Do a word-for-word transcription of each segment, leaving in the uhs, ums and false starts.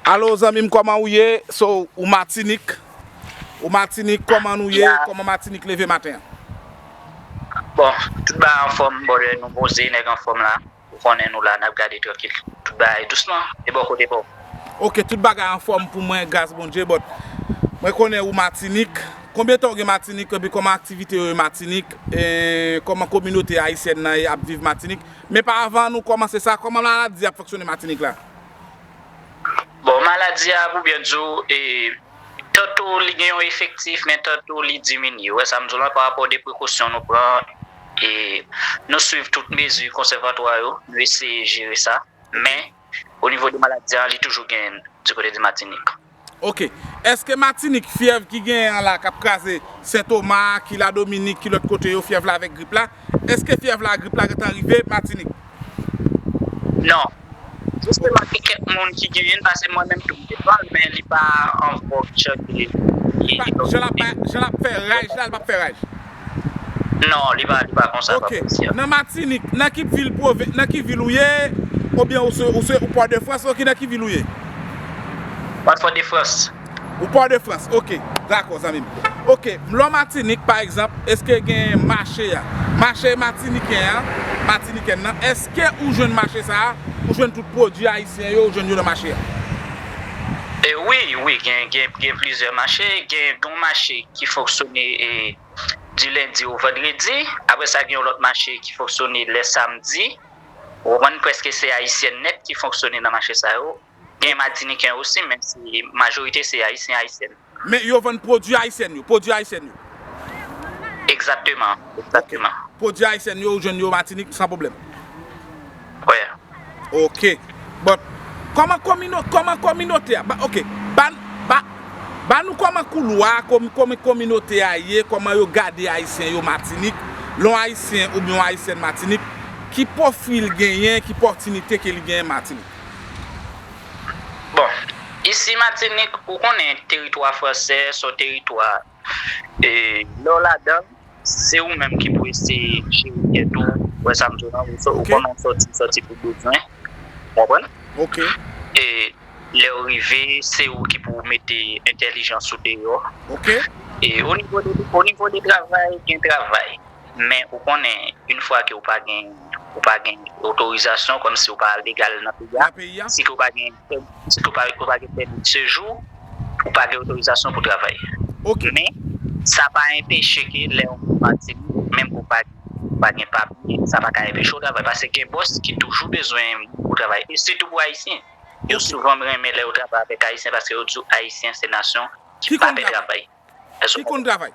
Alo, zanmi m, kòman ou ye? So, ou Matinik? Ou Matinik, kòman nou ye? Ya. Kòman Matinik leve maten an? Bon, tout bagay anfòm, brother, nou poze, nèg anfòm la. Ou konnen nou la, n ap gade trankil. Tout bagay dousman, e bò kote pa w. Ok, tout bagay anfòm pou mwen, gras Bondye, but mwen konnen ou Matinik. Konbyen tan ou gen Matinik, epi kòman aktivite yo ye Matinik, e kòman kominote ayisyèn nan ye ap viv Matinik? Men pa avan nou kòmanse sa, kòman maladi ap fonksyone Matinik la? Bon, maladi a, pou byen di w, e, tanto li gen yon efektif, men tanto li diminye. Ou wè sa m di w la, pa rapò de prekosyon nou pran, e nou swiv tout mezi konsèvatwa yo, nou eseye jere sa. Men, o nivo de maladi a, li toujou genyen di kote de Matinik. Ok. Èske Matinik, fyèv ki genyen an la, k ap kraze Sentoma, ki Ladominik, ki lòt kote yo, fyèv la avèk grip la, èske fyèv la, grip la gentan rive Matinik? Non. Jisteman, gen kèk moun ki genyen l, paske mwen menm tou m te pran l, men li pa an vòg jan ke li ye. Jan l ap, jan l ap fè raj la, li p ap fè raj. Non, li pa, li pa konsa, pa konsa. Nan Matinik, nan ki vil pwovens, nan ki vil ou ye, oubyen ou se, ou se, ou Pòdefrans, ok, nan ki vil ou ye? Mwen Fòdefrans. Ou Pòdefrans, ok. Dakò, zanmi m. Ok, lò Matinik, pa egzanp, èske gen mache a? Mache matiniken an, matinikèn nan, èske ou jwenn mache sa a? Ou jwenn tout pwodui ayisyen yo, ou jwenn yo nan mache a? E wi, wi, gen, gen, gen plizyè mache. Gen, gen yon mache ki fonksyone e, di lendi o vandredi. Apre sa, gen yon lòt mache ki fonksyone lè samdi. Ou konprann, prèske se ayisyen nèt ki fonksyone nan mache sa yo. Gen matiniken osi, men se, majorite se ayisyen, ayisyèn. Men yo vann pwodui ayisyèn yo, pwodui ayisyèn yo. Egzakteman, egzakteman. Pwodui ayisyèn yo, ou jwenn yo Matinik san pwoblèm. Wi. Ok. But, kòman komino, kòman kominote a, ba, ok, ba, ba, ba nou kòman koulwa, kòm, kòman kominote a ye, kòman yo gade ayisyen yo Matinik, lè yon ayisyen oubyen yon ayisyèn Matinik, ki pwofil genyen, ki pòtinite ke li genyen Matinik? Bon, isi Matinik, ou konnen teritwa fransè, se yon teritwa, e, lè w ladan l, se ou menm ki pou eseye jere tèt ou, ou wè sa m di w lan, ou konnen w sòti, w sòti pou bezwen, ou konprann? Ok. E lè w rive, se ou ki pou mete entèlijans ou deyò. Ok. E o nivo de, o nivo de travay, gen travay. Men ou konnen, yon fwa ke ou pa gen, ou pa gen otorizasyon, kòmsi ou pa legal nan peyi a, si ke ou pa gen, si ke ou pa, ou pa gen pèmi de sejou, ou pa gen otorizasyon pou travay. Ok. Men, sa pa enpeche ke lè yon moun Matinik, menm ke ou pa, ou pa gen papye, sa pa ka enpeche w travay, paske gen bòs ki toujou bezwen moun pou travay, e sitou pou ayisyen. Yo souvan renmen lè yo travay avèk ayisyen, paske yo di w ayisyen se nasyon ki pa pè travay. Ki konn travay.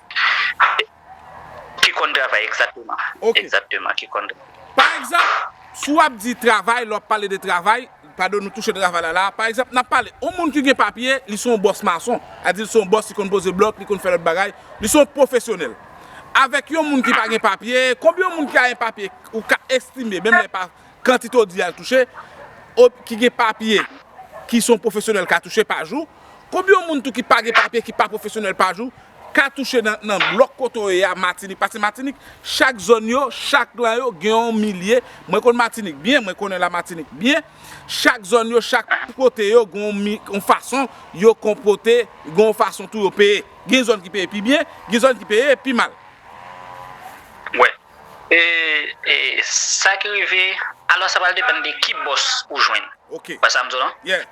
Ki konn travay, egzakteman. Egzakteman, ki konn travay. Pa egzanp, si w ap di travay, lè w ap pale de travay, padon, nou touche travay la la. Pa egzanp, n ap pale, yon moun ki gen papye, li se yon bòs mason. A di, li se yon bòs, li konn poze blòk, li konn fè lòt bagay, li se yon pwofesyonèl. Avèk yon moun ki pa gen papye, konbyen yon moun ki pa gen papye, ou ka estime, menm lè pa kantite w di al touche, ki gen papye, ki se yon pwofesyonèl ka touche pa jou, konbyen yon moun tou ki pa gen papye, ki pa pwofesyonèl pa jou, ka touche nan, nan blòk kote w ye a, Matinik? Paske Matinik, chak zòn yo, chak klan yo, gen yon milye, mwen konn Matinik byen, mwen konnen la Matinik byen, chak zòn yo, chak kote yo, gen yon mi-, yon fason yo konpòte, gen yon fason tou yo peye. Gen zòn ki peye pi byen, gen zòn ki peye pi mal. Wè. E, e, sa ki rive, alò sa pral depann de ki bòs ou jwenn. Ok. Wè sa m di w lan? Yeah.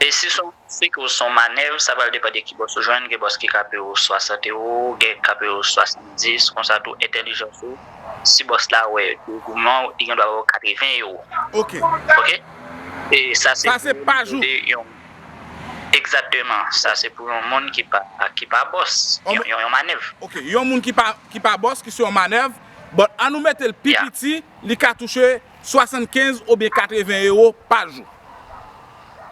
E si se yon, si ke w se yon manèv, sa pral depann de ki bòs ou jwenn. Gen bòs ki ka peye w swasant ewo, gen ki ka peye w swasanndis, konsa tou entèlijans ou. Si bòs la wè de goumen w, li gen dwa ba w katreven ewo. Ok. Ok? E sa se Sa se pa jou. Egzakteman. Sa se pou yon moun ki pa, ki pa bòs. Yon, yon, yon manèv. Ok, yon moun ki pa, ki pa bòs, ki se yon manèv, but an nou mete l pi piti, li ka touche swasannkenz oubyen katreven ewo pa jou.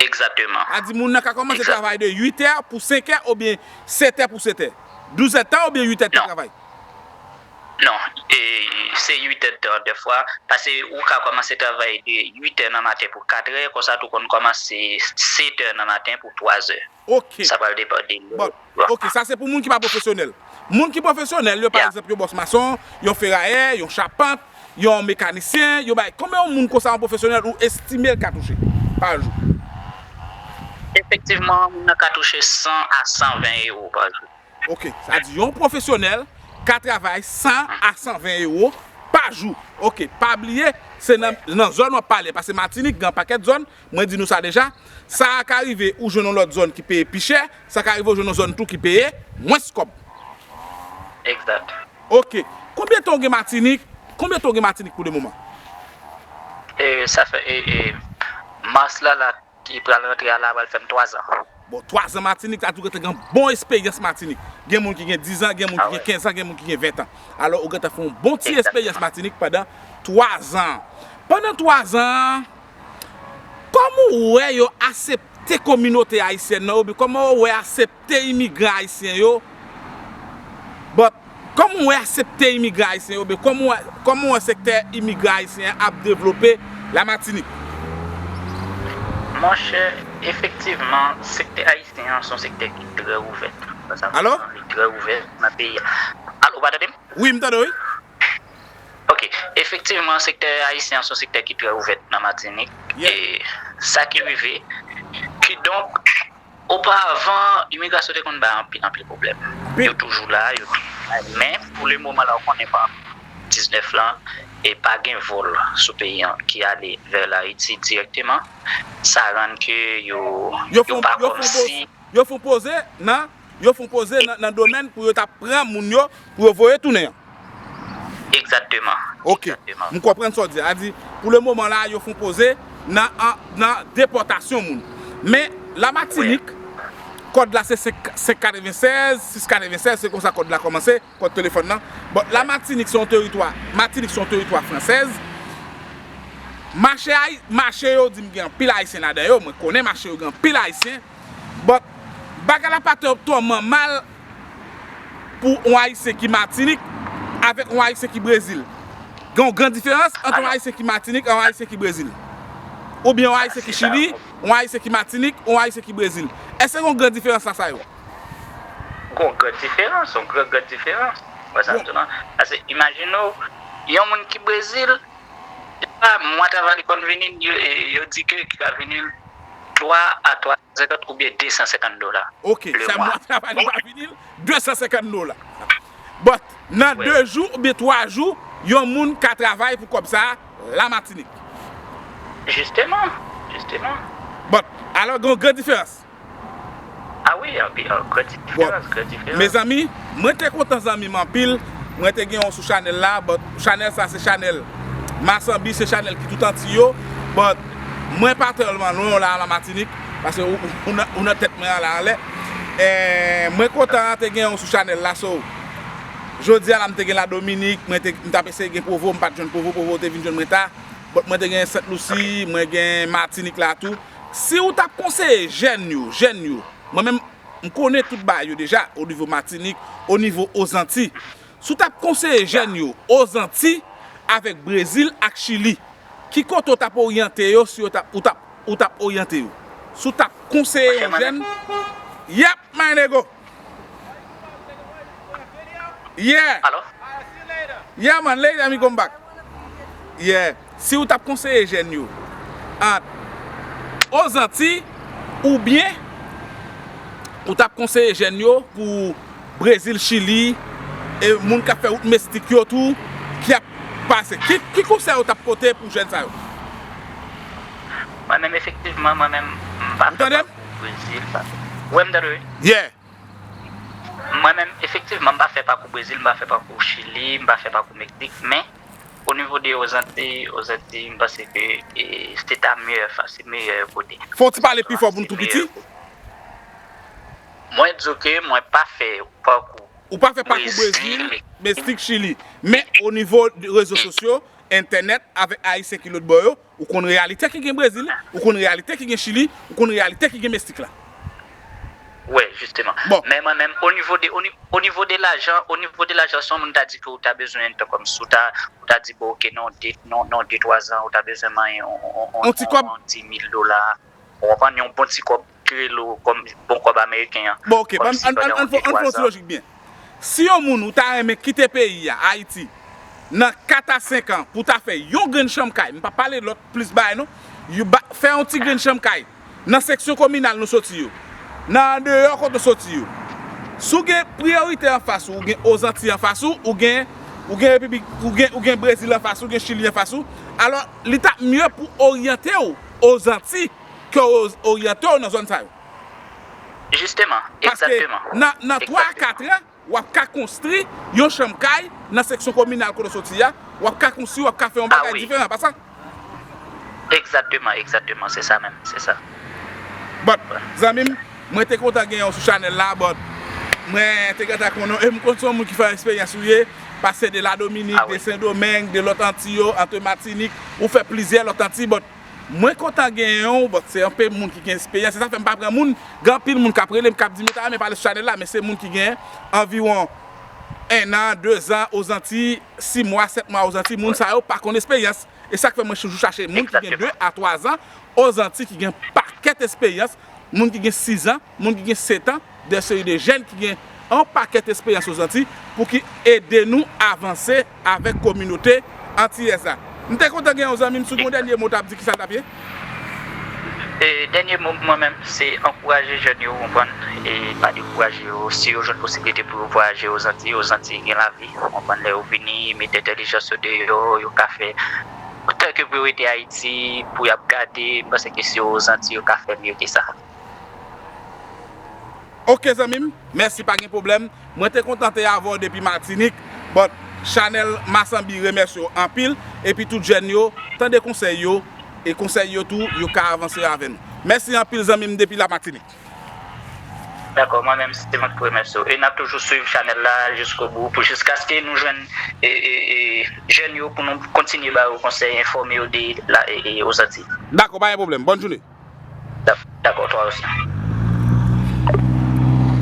Egzakteman. A di moun nan ka kòmanse travay de uit è pou senk è oubyen sèt è pou sèt è. Douz èdtan oubyen uit èdtan travay. Non, e, se uit èdtan dèfwa, paske ou ka kòmanse travay de uit è nan maten pou kat è, konsa tou konn kòmanse sèt è nan maten pou twa zè. Ok. Sa pral depann de lè. Bon, ok, sa se pou moun ki pa pwofesyonèl. Moun ki pwofesyonèl, yo pa egzanp, yon bòs mason, yon ferayè, yon chapant, yon mekanisyen, yon bay. Konbyen yon moun konsa yon pwofesyonèl ou estime l ka touche pa jou? E, efektivman, moun nan ka touche san a san ven ewo pa jou. Ok, sa di yon pwofesyonèl ka travay san a san ven ewo pa jou. Ok, pa bliye, se nan, nan zòn w ap pale, paske Matinik gen pakèt zòn, mwen di nou sa deja, sa a ka rive ou jwenn yon lòt zòn ki peye pi chè, sa ka rive ou jwenn yon zòn tou ki peye mwens kòb. Egzat. Ok, konbyen tan w gen Matinik? Konbyen tan w gen Matinik pou le moman? E, sa fè, e, e, mas la, la, ki pral rantre a la, pral fè m twa zan. Bon, twa zan Matinik, sa tou gentan gen bon esperyans Matinik. Gen moun ki gen diz an, gen moun ki gen kenz an, gen moun ki gen ven an. Alò, ou gentan fè yon bon ti esperyans Matinik pandan twa zan. Pandan twa zan, kòman w wè yo asepte kominote ayisyèn nan, oubyen kòman w wè asepte imigran ayisyen yo? But, kòman w wè asepte imigran ayisyen yo, oubyen kòman w wè, kòman w wè sektè imigran ayisyen an ap devlope la Matinik? Monchè, efektivman, sektè ayisyen an se yon sektè ki trè ouvè. Sa, li trè ouvè nan peyi a. Alo, ou pa tande m? Wi, m tande w, wi. Ok, efektivman, sektè ayisyen an se yon sektè ki trè ouvè nan Matinik. E sa ki rive, kidonk, oparavan, imigrasyon te konn bay anpil, anpil pwoblèm. Yo toujou la, yo toujou la. Men, pou le moman la, ou konnen pa diznèf lan, e pa gen vòl sou peyi an ki ale vè Layiti dirèkteman. Sa rann ke yo, yo pa kòmsi. Yo fè yon poze nan, yo fè yon poze nan, nan domèn pou yo ta pran moun yo, pou yo voye tounen an. Egzakteman. Ok. M konprann sa w di a. Sa di, pou le moman la, yo fè yon poze nan, nan depòtasyon moun. Men, la Matinik, kòd la se senk, senk katrevennsèz, sis katrevennsèz, se konsa kòd la kòmanse, kòd telefòn nan. Bon, la Matinik se yon teritwa, Matinik se yon teritwa fransèz. Mache, mache yo di m gen anpil ayisyen ladan yo, mwen konnen mache yo gen anpil ayisyen. But, bagay la pa twò, twò mal pou yon ayisyen ki Matinik avèk yon ayisyen ki Brezil. Gen yon gran diferans ant yon ayisyen ki Matinik ak yon ayisyen ki Brezil. Oubyen yon ayisyen ki Chili, yon ayisyen ki Matinik, yon ayisyen ki Brezil. Èske gen yon gran diferans nan sa yo? Gen yon gran diferans, yon gran, gran diferans. Wè sa m di w lan. Paske imajine w, yon moun ki Brezil, se pa mwa travay li konn vini, yo, yo di ke ki ka vini twa a twa san senkant oubyen de san senkant dola. Ok, sa mwa travay li ka vini l, de san senkant dola. But, nan de jou oubyen twa jou, yon moun ka travay pou kòb sa a, la Matinik. Jisteman, jisteman. But, alò, gen yon gran diferans. A wi, anpil, gran diferans, gran diferans. Mezanmi, mwen te kontan zanmi m anpil. Mwen te gen w sou chanèl la, but chanèl sa se chanèl Masanbi, se chanèl ki tout anti yo. But mwen pa tèlman lwen w la, la Matinik, paske ou, ou, ou nan, ou nan tèt mwen an la anlè. Eh, mwen kontan te gen w sou chanèl la, so. Jodi a la, m te gen la Dominik, mwen te, m t ap eseye gen Pwovo, m pa t jwenn Pwovo, Pwovo te vin jwenn mwen ta. But mwen te gen Sent Lisi, mwen gen Matinik la tou. Si w t ap konseye jèn yo, jèn yo, mwen menm, m konnen tout bagay yo deja, o nivo Matinik, o nivo Ozanti. Si w t ap konseye jèn yo, Ozanti, avèk Brezil ak Chili, ki kote w t ap oryante yo, si w t ap, ou t ap, ou t ap oryante yo? Si w t ap konseye yon jèn, yep, my nigga. Yeah. Alo? Yeah, man, later, mi come back. Yeah. Si w t ap konseye jèn yo ant Ozanti oubyen ou t ap konseye jèn yo pou Brezil, Chili, e moun k ap fè wout mestik yo tou, ki ap pase, ki, ki konsèy ou t ap pote pou jèn sa yo? Mwen menm, efektivman, mwen menm, m pa fè pa pou Brezil. Wè, m tande, wi. Yeah. Mwen menm, efektivman, m pa fè pakou Brezil, m pa fè pakou Chili, m pa fè pakou Meksik, men o nivo de Ozanti, Ozanti, m panse ke e, se ta meyè, se meyè kote. Fò w ti pale pi fò pou n tou piti. Mwen di w ke mwen pa fè pakou. Ou pa fè pakou Brezil, Meksik, Chili. Men o nivo de rezo sosyo, entènèt, avèk Ayisyen ki lòt bò yo, ou konn reyalite ki gen Brezil, ou konn reyalite ki gen Chili, ou konn reyalite ki gen Meksik la. Wi, jisteman. Men mwen menm, o nivo de, o nivo de lajan, o nivo de lajan, si yon moun ta di ke ou ta bezwen, tan kòm si ou ta, ou ta di, bon, ok, nan de, nan, nan de, twa zan, ou ta bezwen manyen yon, yon, yon, yon, yon dis mil dola, ou konprann, yon bon ti kòb ki rele w kòm bon kòb ameriken an. Bon, ok, ann, ann, ann, ann fè yon ti lojik byen. Si yon moun ou ta renmen kite peyi a, Ayiti, nan kat a senk an, pou ta fè yon grenn chanm kay, m pa pale lòt plis bagay non, fè yon ti grenn chanm kay, nan seksyon kominal nou soti yo, nan andeyò kote w soti yo, si w gen Priyorite anfas ou, ou gen Ozanti anfas ou, ou gen, ou gen Repiblik, ou gen, ou gen Brezil anfas ou, ou gen Chili anfas ou, alò, li t ap mye pou w oryante w Ozanti ke w oryante w nan zòn sa yo. Jisteman, Paske egzakteman. nan, nan twa a kat an, w ap ka konstri yon chanm kay nan seksyon kominal kote w soti a, w ap ka konstri, w ap ka fè yon bagay diferan, pa sa? Egzakteman, egzakteman, se sa menm, se sa. But, zanmi m, mwen te kontan genyen w sou chanèl la, but mwen te gentan konnen w, e m konn se yon moun ki fè eksperyans ou ye, pase de la Dominik, de Sendomeng, de lòt Anti yo, ant Matinik, ou fè plizyè lòt Anti, but mwen kontan genyen w, but se anpe moun ki gen eksperyans, se sa fè m pa pran moun, gen anpil moun k ap rele m, k ap di m yo ta renmen pale sou chanèl la, men se moun ki gen anviwon en an, de zan Ozanti, sis mwa, sèt mwa Ozanti, moun sa yo pa konn eksperyans. E sa k fè mwen toujou chache moun ki gen de a twa zan Ozanti, ki gen pakèt eksperyans, moun ki gen sis an, moun ki gen sèt an, de seri de jèn ki gen yon pakèt eksperyans Ozanti pou ki ede nou avanse avèk kominote antiyèz la. M te kontan gen yon zanmi m, si w gen yon dènye mo w t ap di, kisa l t ap ye? E dènye mo mwen menm, se ankouraje jèn yo, konprann, e pa dekouraje yo. Si yo jwenn posiblite pou yo vwayaje Ozanti, Ozanti gen lavi, konprann, lè yo vini, mete entèlijans yo deyò, yo ka fè, tanke priyorite Ayiti, pou y ap gade, m panse ke se Ozanti yo ka fè mye ke sa. Ok, zanmi m, mèsi, pa gen pwoblèm. Mwen te kontan te avè w depi Matinik, but chanèl Masanbi remèsye w anpil, epi tout jèn yo, tande konsèy yo, e konsèy yo tou, yo ka avanse avè nou. Mèsi anpil, zanmi m, depi la Matinik. Dakò, mwen menm, se mwen ki remèsye w. E n ap toujou swiv chanèl la jiskobou, pou jiskaske nou jwenn e, e, e, jèn yo, pou nou kontinye ba yo konsèy, enfòme yo de la, e, e, Ozanti. Dakò, pa gen pwoblèm. Bòn jounen. Dakò, toi aussi.